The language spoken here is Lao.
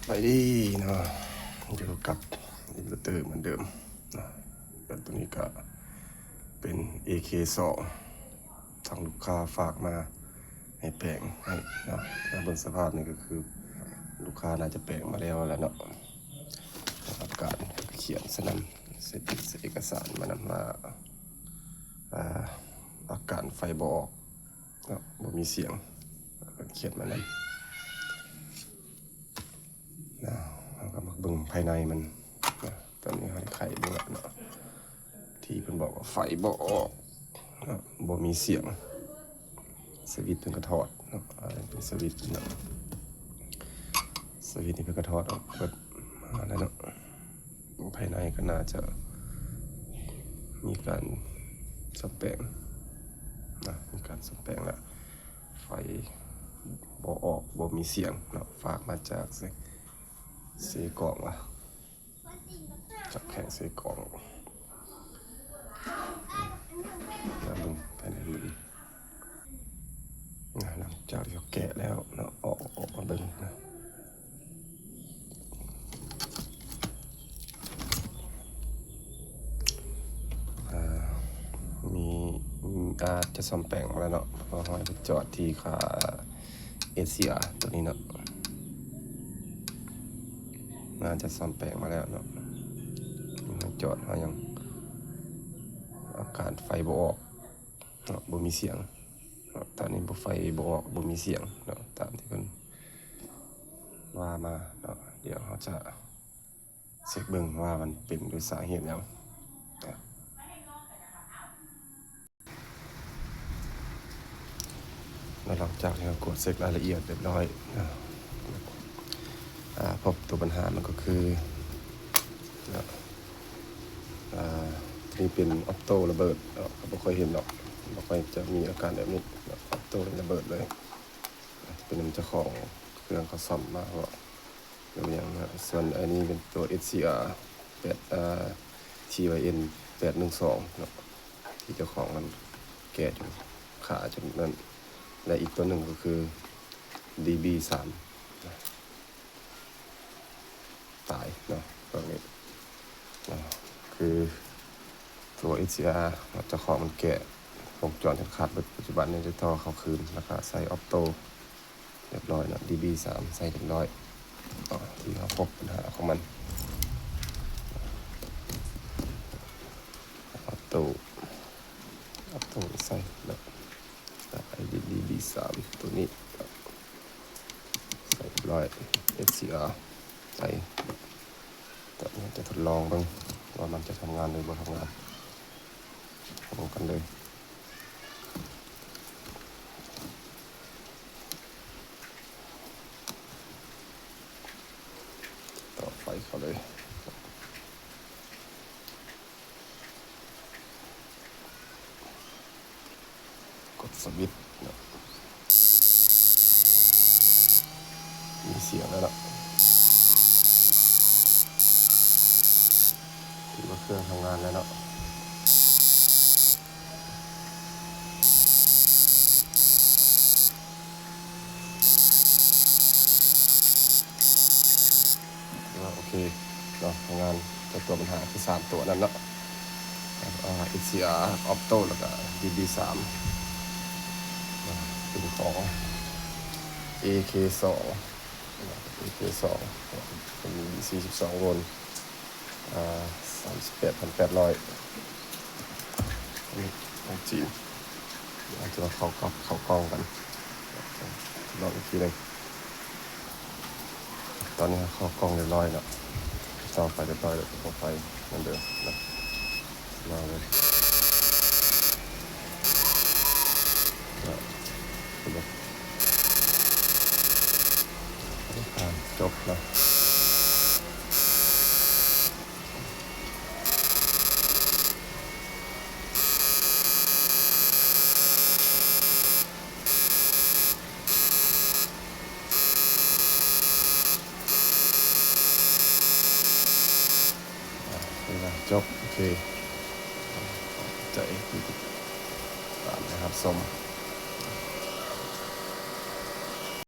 ສະບາຍດີເນາະ ຢູ່ກັບອິນເວີເຕີເໝືອນເດີມເນາະ. ແລ້ວໂຕນີ້ກະເປັນເອເຄສອງ ທາງລູກຄ້າຝາກມາໃຫ້ແປງໃຫ້ເນາະ. ຖ້າເບິ່ງສະພາບນີ້ກະຄືລູກຄ້າໜ້າຈະແປງມາແລ້ວແຫຼະເນາະ. ແລ້ວກະການຂຽນໃສ່ນຳ ໃສ່ຕິດໃສ່ເອກະສານມານຳວ່າ ອາ ອາການໄຟບໍ່ອອກ ເນາະ ບໍ່ມີສຽງ ຂຽນມານຳ. ເຮົາກະມາເບິ່ງພາຍໃນມັນເນາະ. ຕອນນີ້ເຮົາໄດ້ໄຂເບິ່ງແລ້ວເນາະ ທີ່ເພິ່ນບອກວ່າໄຟບໍ່ອອກເນາະ ບໍ່ມີສຽງ. ສະວິດເພິ່ນກະຖອດເນາະ ອາ ເປັນສະວິດເນາະ ສະວິດນີ້ເພິ່ນກະຖອດອອກເບິດມາແລ້ວເນາະ. ພາຍໃນກະໜ້າຈະມີການສ້ອມແປງນະ ມີການສ້ອມແປງແລ້ວ. ໄຟບໍ່ອອກ ບໍ່ມີສຽງເນາະ ຝາກມາຈາກເຊ ເຊກອງວະ ຈາກແຂວງເຊກອງ. ມາເບິ່ງພາຍໃນມັນ ນະ ຫຼັງຈາກທີ່ເຮົາແກະແລ້ວເນາະ ອອກ ອອກມາເບິ່ງນະ ອາ ມີ ອາດຈະສ້ອມແປງແລ້ວເນາະ ເພາະເຮົາໄປຈອດທີ່ຄ່າເອຊຊີອາ ໂຕນີ້ເນາະ ໜ້າຈະສ້ອມແປງມາແລ້ວເນາະ. ເຮົາຈອດ ເຮົາຍັງ ອາການໄຟບໍ່ອອກ ເນາະ ບໍ່ມີສຽງເນາະ ຕອນນີ້ບໍ່ ໄຟບໍ່ອອກ ບໍ່ມີສຽງເນາະ ຕາມທີ່ເພິ່ນວ່າມາເນາະ. ດຽວເຮົາຈະເຊັກເບິ່ງວ່າມັນເປັນດ້ວຍສາເຫດຫຍັງເນາະ. ແລ້ວຫຼັງຈາກທີ່ເຮົາກວດເຊັກລາຍລະອຽດຮຽບຮ້ອຍເນາະ ອາ ພົບຕົວບັນຫາມັນກະຄື ອາ ໂຕນີ້ເປັນອອໂຕ້ລະເບີດເນາະ ກະບໍ່ຄ່ອຍເຫັນດອກ ບໍ່ຄ່ອຍຈະມີອາການແບບນີ້ເນາະ ອອໂຕ້ລະເບີດເລີຍ. ເປັນນຳເຈົ້າຂອງເຄື່ອງເຂົາສ້ອມມາເນາະ ຫຼືຫຍັງເນາະ. ສ່ວນອັນນີ້ເປັນໂຕເອຊຊີອາ ແປດ ອາ ທີວາຍເອັນ ແປດໜຶ່ງສອງເນາະ ທີ່ເຈົ້າຂອງມັນແກະຈົນຂາດຈົນນັ້ນ ແລະ ອີກໂຕໜຶ່ງກະຄື ດີບີສາມ ຕາຍເນາະ ພວກນີ້ເນາະ ຄືໂຕເອຊຊີອາ ເຈົ້າຂອງມັນແກະວົງຈອນຈົນຂາດເບິດ. ປັດຈຸບັນນີ້ໄດ້ຕໍ່ເຂົ້າຄືນ ແລ້ວກະໃສ່ອອໂຕ້ຮຽບຮ້ອຍເນາະ ດີບີສາມ ໃສ່ຮຽບຮ້ອຍເນາະ ທີ່ເຮົາພົບບັນຫາຂອງມັນ ອອໂຕ້ ອອໂຕ້ໃສ່ເນາະ ໄອດີ ດີບີສາມ ໂຕນີ້ ໃສ່ຮຽບຮ້ອຍ ເອຊຊີອາ ໃສ່. ຕອນນີ້ຈະທົດລອງເບິ່ງວ່າມັນຈະທຳງານຫຼືບໍ່ທຳງານ ເຮົາກັນເລີຍ. ຕໍ່ໄຟເຂົ້າເລີຍ. ກົດສະວິດເນາະ ມີສຽງແລ້ວເນາະ ຖືວ່າເຄື່ອງທຳງານແລ້ວເນາະ. ຖືວ່າໂອເຄເນາະ ທຳງານ. ແຕ່ຕົວບັນຫາຄືສາມຕົວນັ້ນເນາະ ເອັຊຊີອາ ອອໂຕ້ ແລ້ວກະດີບີສາມ ເປັນຂອງເອເຄສອງ ເອເຄສອງ ເປັນສີ່ສິບສອງໂວນ ອາ ສາມສິບແປດພັນແປດຮ້ອຍ ຂອງຈີນ. ອາດຈະເຂົ້າກັອບເຂົ້າກ່ອງກັນ ລອງອີກທີໜຶ່ງ. ຕອນນີ້ເຂົ້າກ່ອງຮຽບຮ້ອຍແລ້ວ ຕໍ່ໄຟຮຽບຮ້ອຍແລ້ວ ຕໍ່ໄຟເໝືອນເດີມເນາະ ລອງເລີຍ. ອາ ຈົບແລ້ວ. ອາ ເວລາຈົບ ໂອເຄ ຂອບໃຈທີ່ຕິດຕາມ ແລະ ຮັບຊົມ.